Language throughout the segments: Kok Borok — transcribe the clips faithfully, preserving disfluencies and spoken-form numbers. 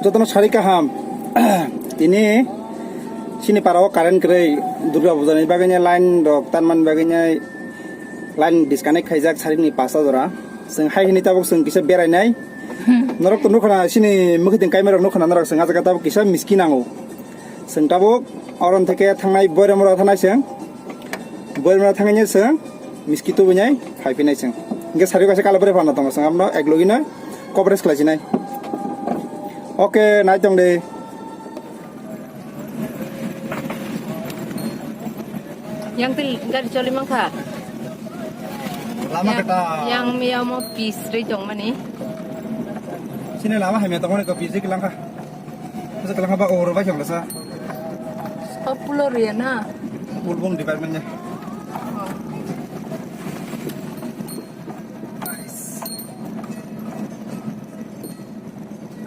Jotono sari kaham. Tini chini parao current kwrwi, Durga Puja ni bagwi line rok tanmani bagwi line disconnect khaijak sari ni pasta jora. Chwng hai hwnwi tabuk chwng kisa berainai. Norok to nukha na chini mwkhwtwng kaimai rok nukha na norok chwng ah jaga tabuk kisa miski nango. Chwng tabuk oron theke thangnai Boiromora thangnai chwng. Boiromora thangwi chwng miski tubui nai phai phinai chwng. Hwnkhe sari kaisa kala bwrwi phano tongo chwng abono ek logi no coverage khlai sinai. Oke, nai tong de. Yang twi gari choli mankha. Lama yang, kata. Yang miya mo pis rwi tong mani. Sini lama hamya tong mani ko pis rwi langkha. Masa kelang apa oro ba kyang lasa? Popular ya na. Ulbong department nya. Oh. Nice.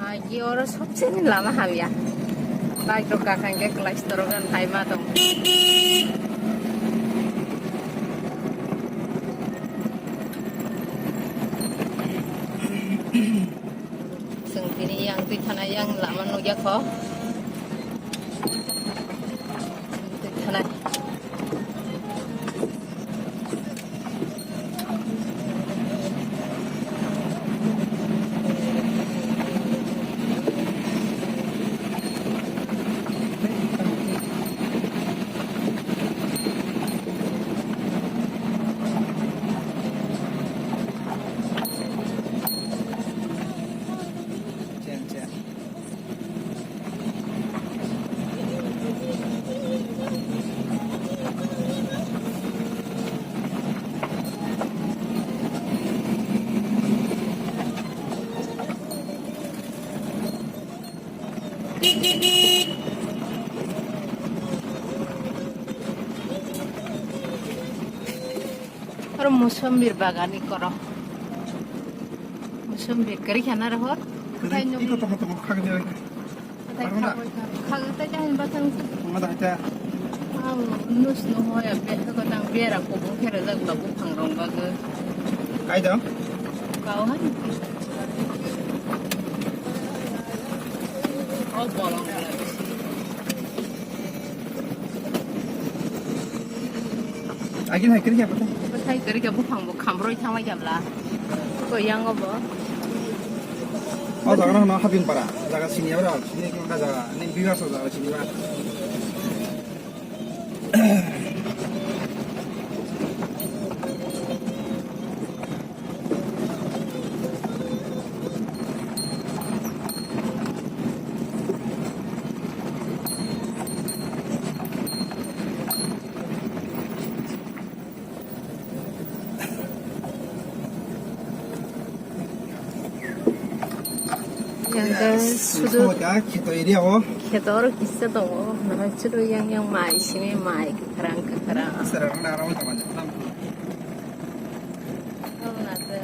Aji oro sobse ni lama hamya. Bike rok kakha hingke clutch torok rok hai ma tong. Chwng tini yang twi thanai yang lama nukya kho. Twi thanai. Oro mosombi bagani koro. Mosombi kwrwi khana rohor. Kwthai iko tongmo tongmo khagwi. Khagwi tei jahani batang. Tongma da haita. Ang nus no hoya be ko tang bera ko bo khera jak la buphang rong bagwi. Kaidang? Kau han. Oh, bolong. Agin hai kiri apa teh? Hai kiri ke buphang bo khamroi thangma jabla. Ko yang obo. Oh, jaga na hapin para. Jaga sini apa? Sini kita jaga. Ini biasa jaga sini mah. Yang ke sudu. Kheto area o. Kheto oro kisa tongo. Nang sudu yang yang mai simi mai kwkhwrang kwkhwrang. Serang na aro tama. Abo na se.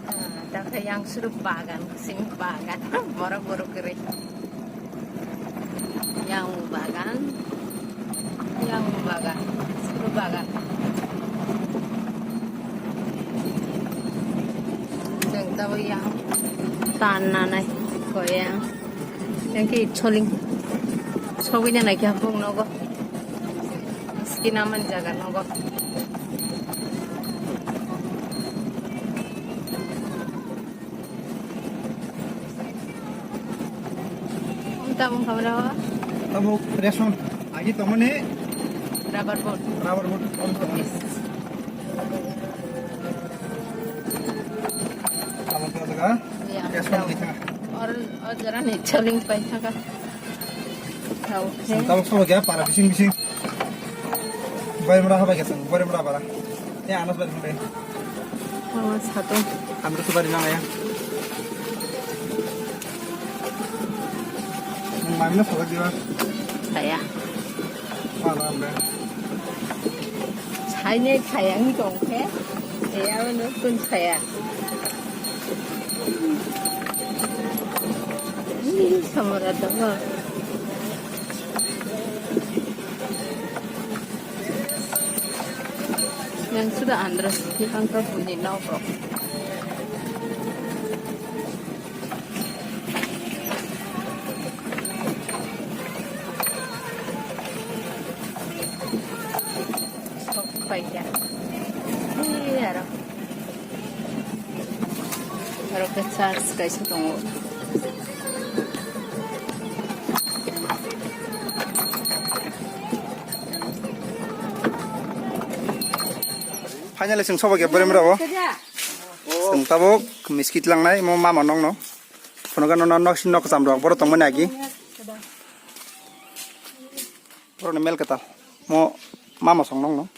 Ah, dakha yang sudu bagan, simi bagan. Borok borok kwrwi. Yang bagan, yang bagan, suru bagan. Jeng tabo yang tan nanai koyang. Yang ke choling. Chogi nanai ke hapung nogo. Skin aman jaga nogo. Tabung khamra o? Tabuk ration. Agi tongmani? Rubber boat. Rubber boat. Tabuk tongmani. Tabuk tongmani. Ya, ration tabuk. Kita. Or, or jara ni choling pai thaka. Okay. Tabuk solo kya para bising bising. Bai mura haba kya sang, bai mura bara. Ya, anas bai mura. Oh, satu. Ambil tu bari nang ya. Mami na solo kya? Saya. Mana ambil? Saya ni sayang ni kong ke. Ya, mana pun saya. Ini sama datang lah. Yang sudah andres, yang ke bunyi nokro. Sok paikha. Iya, aro. Aro ke charge kaisa tongo. Finally, chwng sobo khe borem rabo. Chwng tabuk miskit langnai, mo mama nokno. Phunukgano nok, nok, nok jam rok, borok tongmani agi. Borokni mel kwtal. Mo mama song nokno.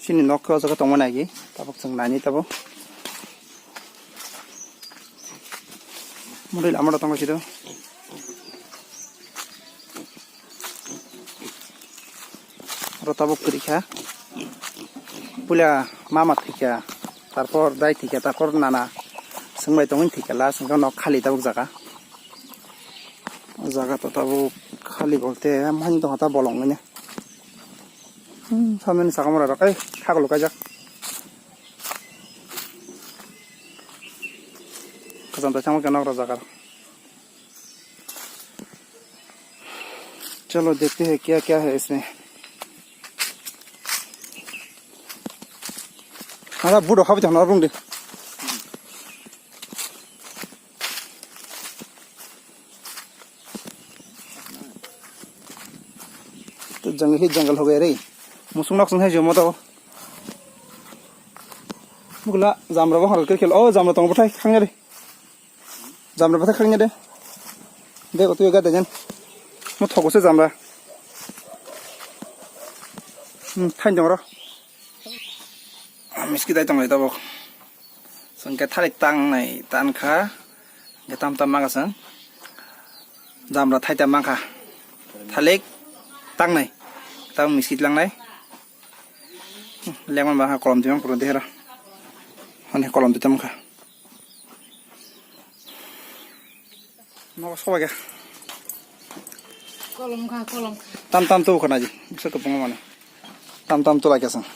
Chini nok khe o jaga tongmani agi. Tabuk chwng naini tabuk. Muril amoro tongo sido. Oro tabuk kwrwi kha. Puila mama thwikha, tarpor dai thwikha, tarpor nana swngbai tongwi thwikha, last hwnkhe nok khali tabuk jaga. O jaga to tabuk khali bolte mani tongkha ta bolong manya. Hmm, samani saka mura rok, ei, khaklo kaijak. Khajam ta changma khe nok rok jaga rok. चलो देखते हैं क्या क्या है इसमें। Hala budo habi jana rung de. To jungle hi jungle ho gaya re. Musung nok sung hai jomo to. Bugla jamra bo hal kir khel. Oh, jamra tong bothai khang re. Jamra bwthai khakni de. De, otu ga de jen. Mo thogo se jamra. Hmm, thain dong ro. Miski dai tong lai tabok. Sengke thalik tang nai tan kha. Ge tam tam manga sang. Jamra thai tam mangkha. Thalik tang nai. Tam miski lang nai. Lemon ba ha kolom timang puro de hera. Hone kolom de tam kha. Nogo sobai kha. Kolom kha, kolom kha. Tam tam tu khana ji. Bisa kepung mana? Tam tam tu lagi sang.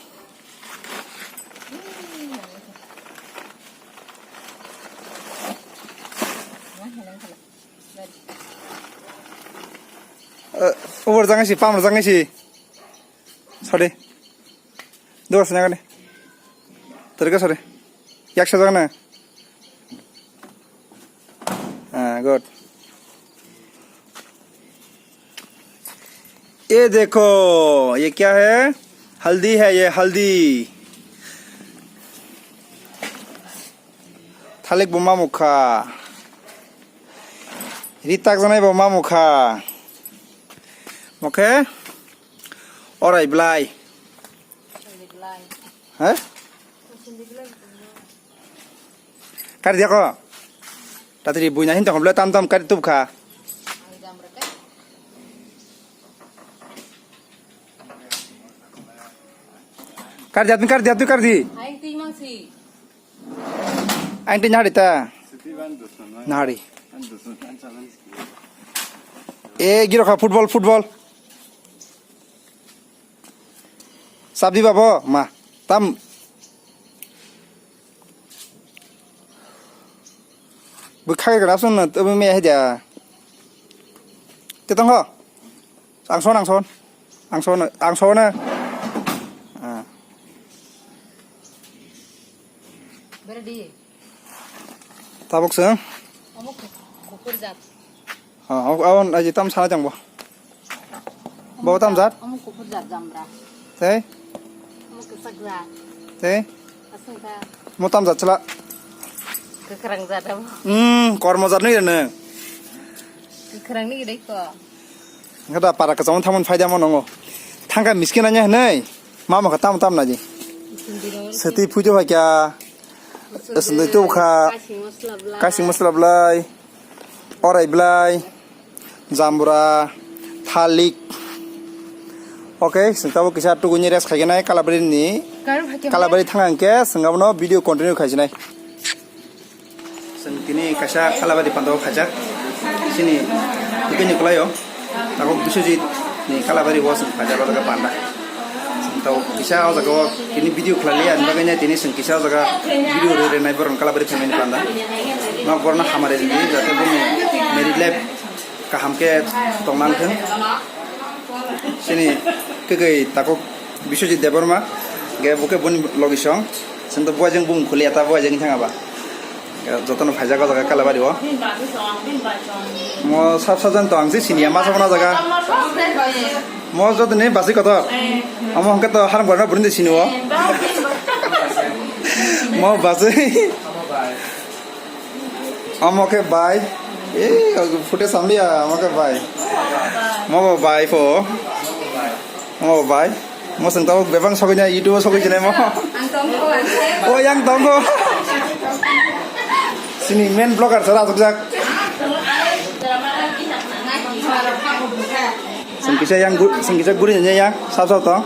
Eh, over jangai si, pam jangai si. Sorry. Dua sini kan ni. Terus sorry. Yak saja kan? Ah, good. ये देखो, ये क्या है? हल्दी है, ये हल्दी। Thalik bo mamukha. Ritak janai bo mamukha. Oke. Orai blai. He? Kar dia ko. Tatri buina hin tong blai tam tam kar tubkha. Kar dia, kar dia, kar di. Aing twi mangsi. Aing twi nahari ta. Nahari. E, giro kha football, football. Sabdi babo, ma. Tam. Bwkhak gra sun na, to me hai dia. Te tong ho. Ang son, ang son. Ang son, ang son na. Ah. Berdi. Tabuk seng. Omo ku-, kukur jat. Ah, ok, awan aji tam sana jang bo. Bo tam jat? Omo kukur jat jamra. Tei? Omo kesak jat. Tei? Asung ka. Mo tam jat chla. Kekrang jat abo. Hmm, kormo jat ni ne. Kekrang ni dai ko. Hada para kachang thamon faida mo nongo. Thangka miskin anya hnai. Mama ka tam tam na ji. Sindi ro. Seti pujo hai kya. Sindi tu kha. Kasing masla blai. Kasing masla blai. Orai blai. Jambura. Thalik. Okay, sing tabo kisa tuguni rest khai nai kalabari ni. Karu hai kya. Kalabari thang ang ke sing abono video continue khai nai. Chwng tini kaisa Kalabari panda o khaijak. Chini tubini kwlai o tabuk Biswajit ni Kalabari o chwng khaijak o jaga panda. Tao kisa o jaga o tini video khlai liya, ani bagwi nai tini chwng kisa o jaga video rwi rwnai borok ni Kalabari family ni panda. Nok borok no hamari rwdi, jate bini married life kaham khe tongna thung. Chini kwgwi takhuk Biswajit Debbarma, ge bo khe boni logi song. Chwng to buaijwng bumung khuliya ta buaijwng wngwi thang aba. Jotono phaijak o jaga Kalabari o. Mo sab sajan to ang se siniya masa bona jaga. Mo joto ni basi kotor. Omo hwnkhe to haram gorna burini sini o. Mo basi. Omo khe bai. Eh, footage samliya, omo khe bai. Mo bo bai pho. Mo bo bai. Mo chwng tabuk bebak sogwi na YouTube o sogwi sinai mo. Ang tongkho, ang se. O yang tongkho. Sini main blogger sara asukjak. Sengkisa yang gu-, sengkisa guri nanya yang sab sab tong.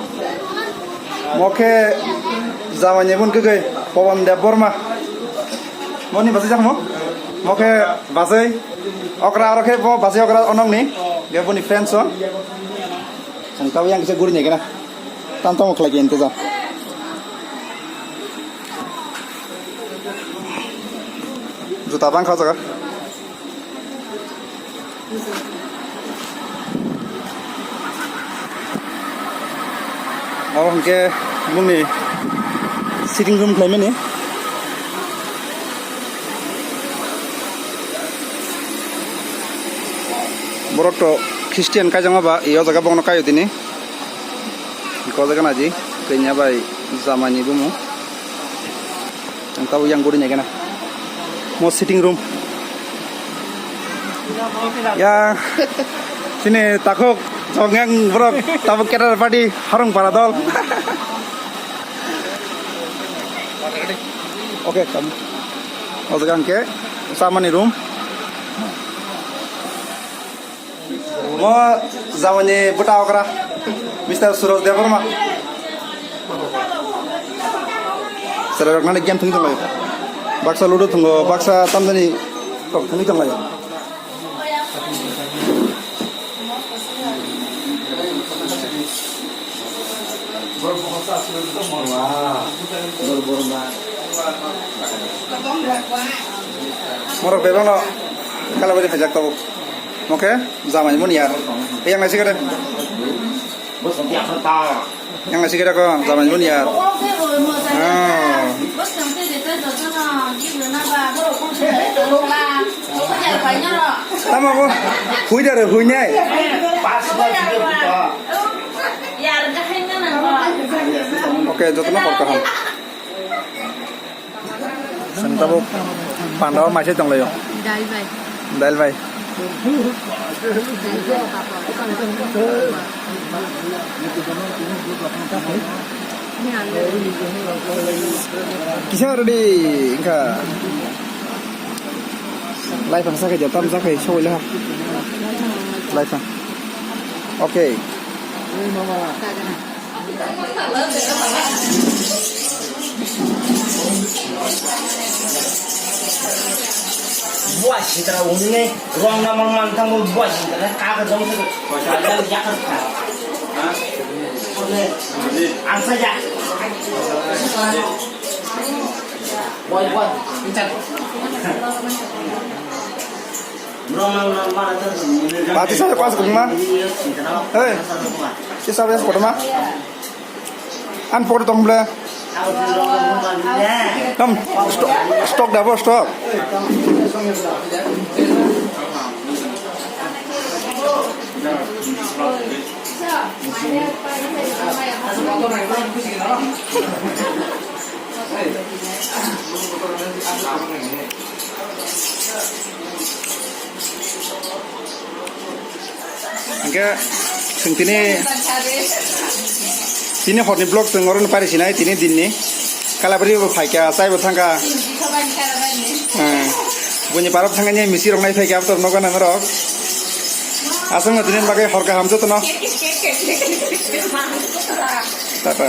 Mo khe jamani bun khe khe Pawan Deb Borma. Mo ni basi jak mo. Mo khe basi okra aro khe bo basi okra onong ni. Ge boni friends o. Ang tabo yang kisa guri nai kena. Tam tamo khlai khe intezam. Juta bang kha jaga. Abo hwnkhe bumni sitting room khlaimani. Borok to Christian kaijakma ba, e o jaga bokno kaio tini. Ko jaga naidi, kanya bai jamani bumu. Ang tabuk yang guri nai gana. Mo sitting room. Yang sini takhuk jong yang borok tabuk caterer party harung para dol. Oke, kam. O jaga hwnkhe chamani room. Mo jamani bwta okra, Mister Suraj Debbarma. Chwrairok nani game thwngwi tonglaio. Baksa ludo thwngo, baksa tamjani tok thwngwi tonglaio. Morok bebakno kalabari khaijak tabuk. Oke, jamani muni yar. Yang nasi kare. Yang nasi kare ko jamani muni yar. Ah. Tamo ko hui dare hui nai. Oke, jotono kor kaham. Chwng tabuk pandao maisai tonglaio. Dal bai. Dal bai. Kisa ready wngkha. Laifang sakai jota msakai soi leha. Laifang. Okay. Buah sitra unine ruang nama mantang buah sitra kaga dong satu. Ada yakar. Hah? Asa ya. Buah buah. Pati saya kuas kuma. Hei. Sisa bias kodama. An photo tong ble. Tam stock, stock da bo stock. Hingke chwng tini, tini horni vlog chwng oro no pari sinai tini dinni. Kalabari bo phaikha, chai bo thangkha. Hmm. Buini parok thangani misi rok nai phaikha, abtor nogo nang rok. Aswk no tini bagwi hor kaham jotono. Tata.